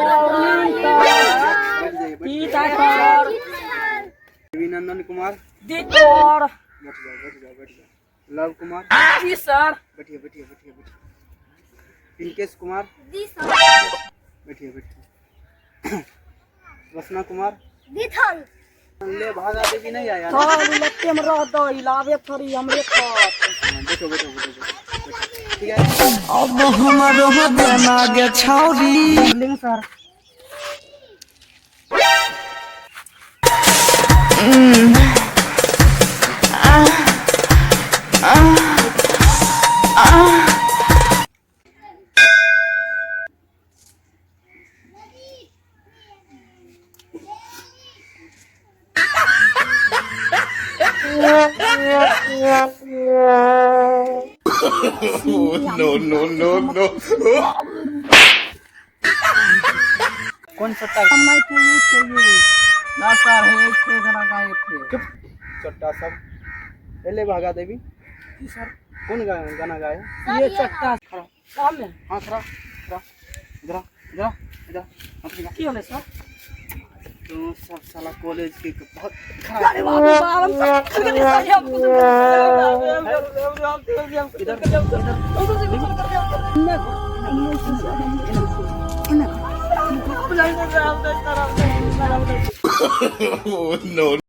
Morning sir. बैठ जाइए, बैठ। की सर। रविनंदन कुमार। जी सर। बैठ जाओ, बैठ जाओ, बैठ जाओ। लव कुमार। जी सर। बैठिए, बैठिए, बैठिए, बैठिए। पिंकेश कुमार। जी सर। बैठिए, बैठिए। रचना कुमार। जी सर। ले भागा देवी नहीं आया? सर, लत्ते में रह दो, इलावे थोड़ी हमरे खात। हाँ, बैठो, बैठो, बैठो, बैठो, ठीक है। अब हमरो देना गे छौरी। लिंग sir. No, no, no, no. कौन सट्टा? हम नहीं थे, ये थे, ये ना सर, हे थे गाना गाए थे। चुप, चट्टा सब। पहले भागा देवी। जी सर। कौन गाना गाया? ये चट्टा। खड़ा। सामने। हाँ, खड़ा, खड़ा। इधर आ, इधर आ, इधर आ, हाँ, इधर आ। की होले सर? तू सब साला कॉलेज के बहुत खराब। अरे बाप रे बाप, हम सब कर दिए सर, हम कुछ इधर। Oh, no.